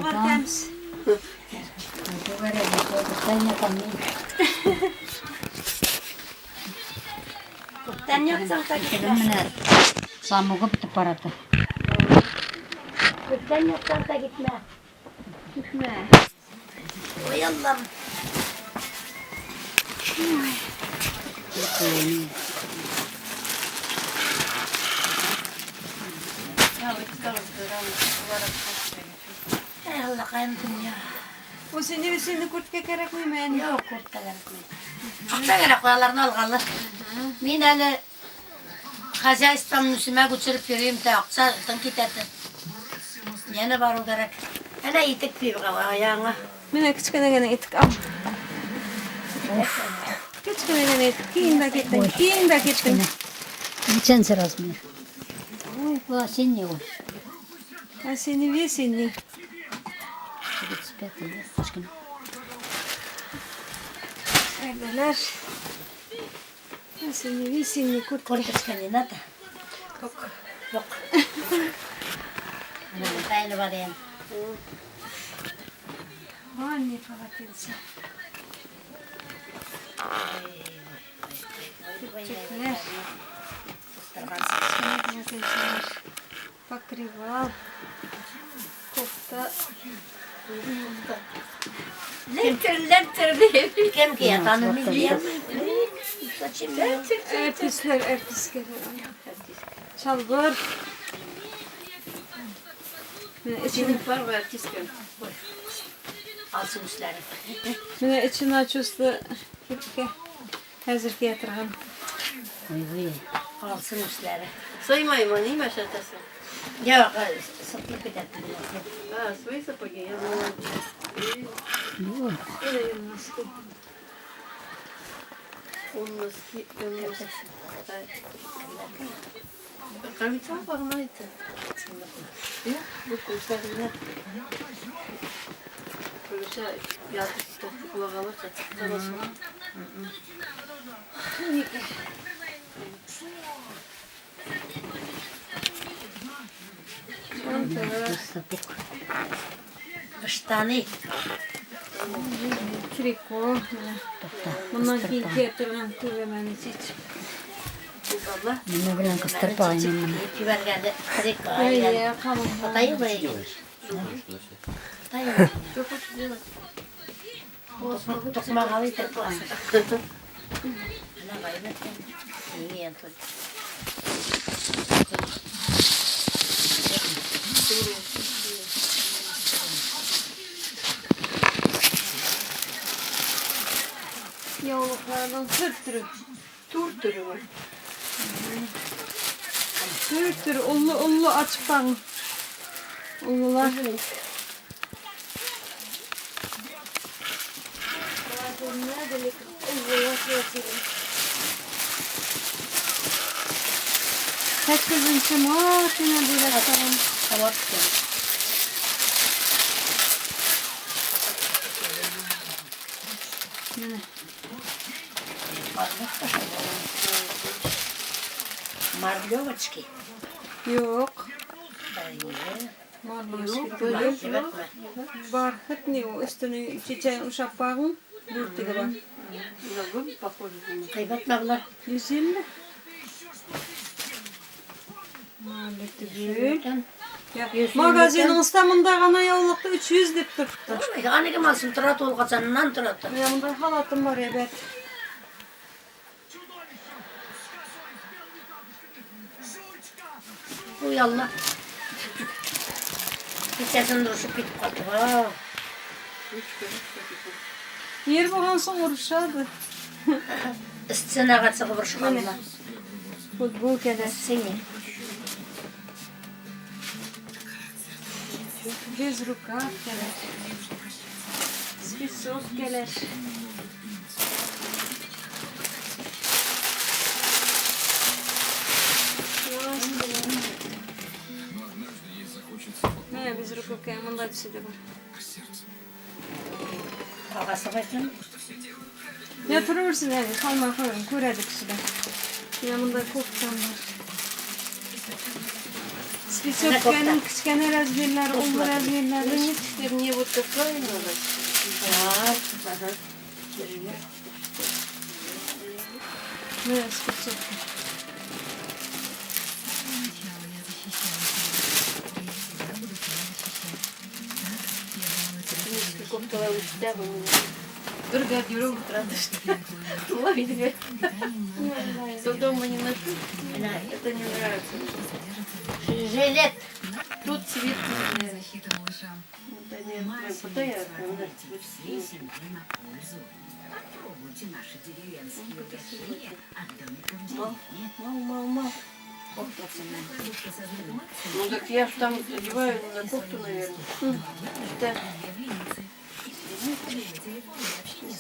Чалбар кәмс. Күптән ятсаң та китмә. Менә самогы бетеп бара. Күптән ятсаң та китмә. Китмә. Ой, Аллам. Ай, Аллакаем дөнья. Ул сине сине куртка кирәкмиме, әни? Юк, куртка кирәкми. Акча кирәк, аларны алгалы. Мин әле хозяйствомны үземә күчереп йөрим дә, акча тын китә. Янә бару кирәк. Әнә итек киеп аягыңа. Менә кечкенә генә итек ал. Кечкенә генә итек. Киен дә киттең. Киен дә киттең. Ничәнче размер? Ой, бу осенний ул. Осенний, весенний. 35 кечкенә. Пәрдәләр. Осенний, весенний куртка. Курточка не надо. Юк. Юк. Менә тайны бар ен. Ванный полотенце. Чекләр. Кечкенә полотенцелар. Покрывал. Кофта. Лентер, лентер дип. Кем кия танымыйм. Зачем? Әртисләр, әртисткәләр. Чалбар. Менә эчен, Бар бар артистка. Алсын үсләре. менә эчен ачусы куртка. Хәзер кия торган. Ой, ой. Алсын үсләре. Сыймаймы, нимә шәтәсең? Юк, сытылып китә. А, свои сапоги, я думала. Юк. Или носки. Он носки, он носки. Кармица багына әйтте. Бу күзләренә. Күршә ятып кулагалы чатып. Ники. Чанталар, Сапог. Штаны. трико. Менә. Тукта. Моннан кийин кия торган түбәмәне чич. Менә белән кыстырып алайым менә. Җибәргәне. Әйе, калын. Атайы бай. Атайы. Что хочешь делать? Тукмагалы итеп. Ана гайбәт. Нигә тут? Яулыкларның түр төре. Тур төрү бар. Түр төре. Уллы, уллы ачып багың. Уллылар. Сәккезенче март менә бүләк тагын. Тамак. Менә. Марлевочки. Юк. Әйе. Марлевочки. Юк. Бархатный ул өстенә чәчәген ушап багың. Бүртеге бар. На губы похоже. Кыйбат мәбләг. 150. Марле түгел. Магазиныңызда монда гына яулыкты 300 дип торыпты. Аны кем алсын тора ул качаннан тора. Менә монда халатым бар, әйбәт. Ой Алла. Кичәсен дурышып китеп калды. Вау. Ер булган соң урышады. Сценага чыгып урышканнар. Футбол кәләш. Сине. Без рукав кәләш. Спецов кәләш. Менә без рукав кәләш монда төсе дә бар. Агасы кайсын? Я торырсың әле, салмай куйын, күрәде кешеләр. Менә монда кофтам бар. Спецовканың кечкенә размерлары, олы размерлары. Ну, нитки мне вот такая надо. Ага. Менә спецовка. Нитки кофталар үстә бу минем. Бер гардероб утыра Ловить. Что дома не ношу, это не нравится. Жилет. Тут цвет не знаю. Защита малышам. Да нет, прям подай, Семье на пользу. Попробуйте наши деревенские угощения от домика в деревне. Мал, мал, мал. Продукты со знаком акции Ну так я ж там одеваю на кофту, наверное. Да. в Виннице. Телефон вообще не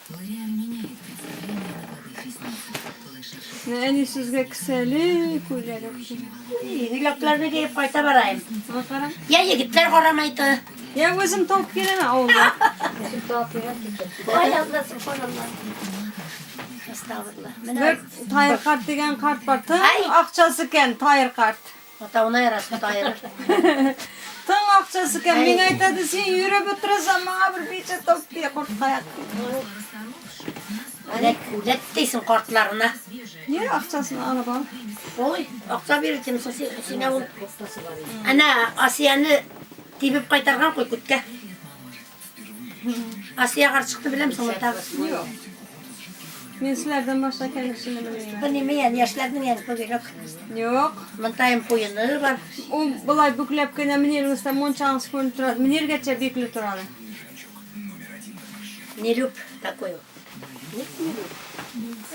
Лореаль меняет представление о накладных ресницах. Малыши Менә әни сезгә кесәле күлмәк охшый. Йөрәкләрне киеп кайта барайым. Ана кара. Я егетләр карамайды. Я үзем табып киләм авылга. Ой, Алла, субханалла. Estağfurullah. Менә Бер Тайыр карт дигән карт бар. Тың Ай. акчасы икән Тайыр карт. атауына ярасın тайыр. Тың акчасы икән. Миңа әйтәде, син йөреп утырасың, миңа бер бичә табып бир, корткаяк. Ләт дейсің картларына. Ни акчасын алып ал. Ой, акча бирер сиңа ул. Әнә Асияне тибеп кайтарган куй күткә. Асия карчыкны беләмсең тагы. Юк. Мин сезләрдән башка кешене белмим. Бу неме яни яшьләрнең яни күбрәк. Юк. Монтайым куены бар. Ул болай бүкләп кенә менергәстә мончаңыз күренеп тора. Менергәчә бикле тора. Нелюб такой.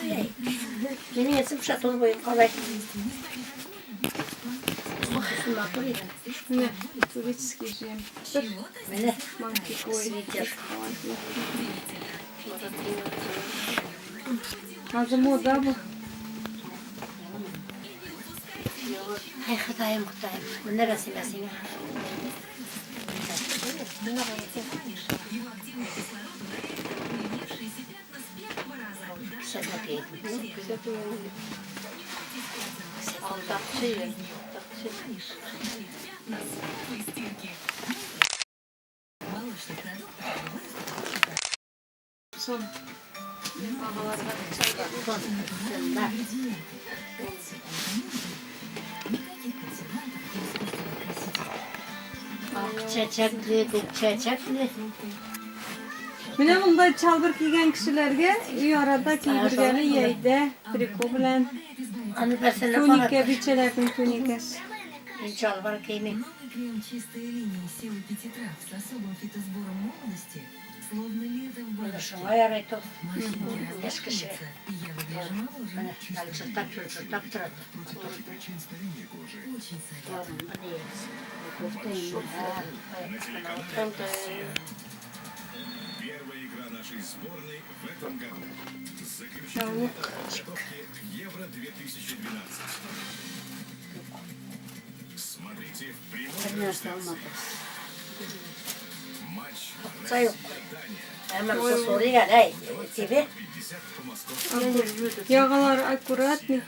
Ай, Минем исем Шатун буен калай. Матур иде. Менә турецкий җем. Менә Манки кой. свитер. Хәзер мода бу. Ай, Ходаем, Ходаем. Менә рәсемә сиңа. Его активный кислород удаляет появившиеся пятна с первого раза. Шәтне киеп. Такчы. Такчы. Пятна с первой стирки. Молочных продуктов Сон. Да. никаких консервантов и искусственных красителей. Ак чәчәкле, күк чәчәкле. Менә мондай чалбыр кигән кешеләргә өй арада кигергәне яйдә, трико белән. Аны берсенә Туника, карап. бичәләрнең туникасы. Мин чалбар кимим. Новый крем «Чистая линия» силы пяти трав с особым фитосбором молодости, словно лето в Менә бабочке. шуңа ярый тол. Морщинки Яшь кеше. разгладываются, и я выгляжу моложе. Менә чылтыртап, чылтыртап тора. Очень советую. Там-то Первая игра нашей сборной в этом году. Заключительный этап подготовки к Евро-2012. Смотрите в прямой трансляции. Матч Акча юк. Россия-Дания. Әмма сорый әле, әй, тебе. 50 по московскому. я не люблю этот Ягалар аккуратный.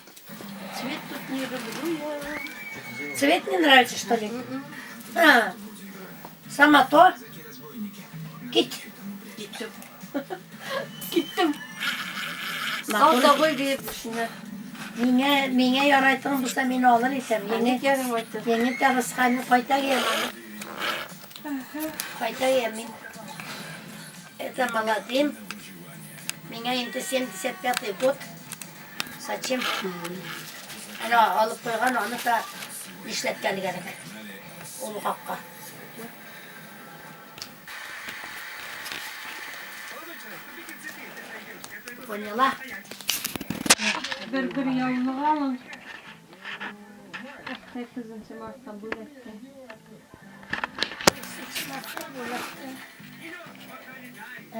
цвет тут не люблю я. Цвет не нравится, что ли? А, сама то. Кит. Киттем. Киттем. Ал Матур. да куй дип эшенә. Миңа, миңа ярайтын булса мин алыр итәм. Ник Еңе, ярамайды? еңе тагысханы кайта киям. Кайта киям мин. Это молодым. Миңа инде 75 год. Зачем? Әнә алып куйган, аны да нишләткән кирәк. Ул хакка. Поняла? Бер-бер яулык алың. 8 мартта бүләккә.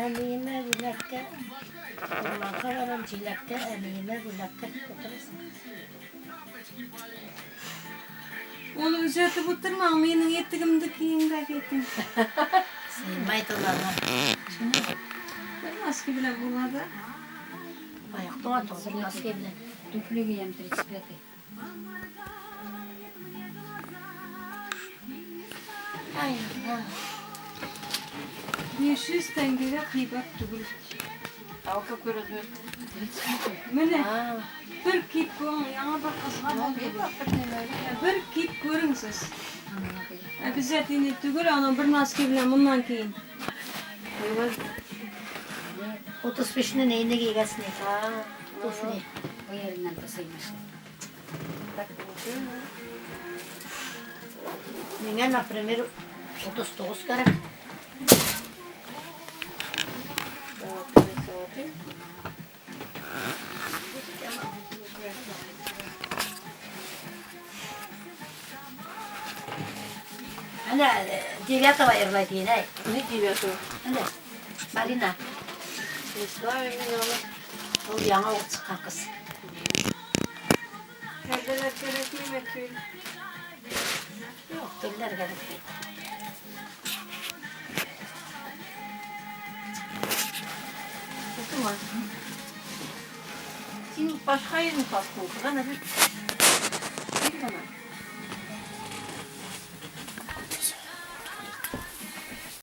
Әниемә бүләккә, урманга барам җиләккә, әниемә бүләккә утырасың. Оны үзәтеп утырмаң, минем етігімді киіңді әкетің. Сыймай туларга. Бер носки белән булады. Аяктың атылыр носки белән. Туфли киям 35-й. Ай, 500 тәңгәгә кыйбат түгел. А какой размер? Менә А, бер киеп күрең, яңа бер кызга ну, булды. Бер киеп күрең сез. Обязательно түгел, аны бер носки белән моннан киен. 35-не нейне кигәсен. А, Туфли. Бу ереннән тасыймыш. так ничего. Миңа, например, 39 кәрәк. Да, золотые. Әнә, девятого йырлай дигән, әй. Не девятого. Әнә, Марина, Не знаю, мин аны. ул яңа ук чыккан кыз. Пәрдәләр кәрәкми тюль. Юк, телләр кәрәк бит. Укыма. Син башка ерен таптың, кызга нәфис. Бир бана.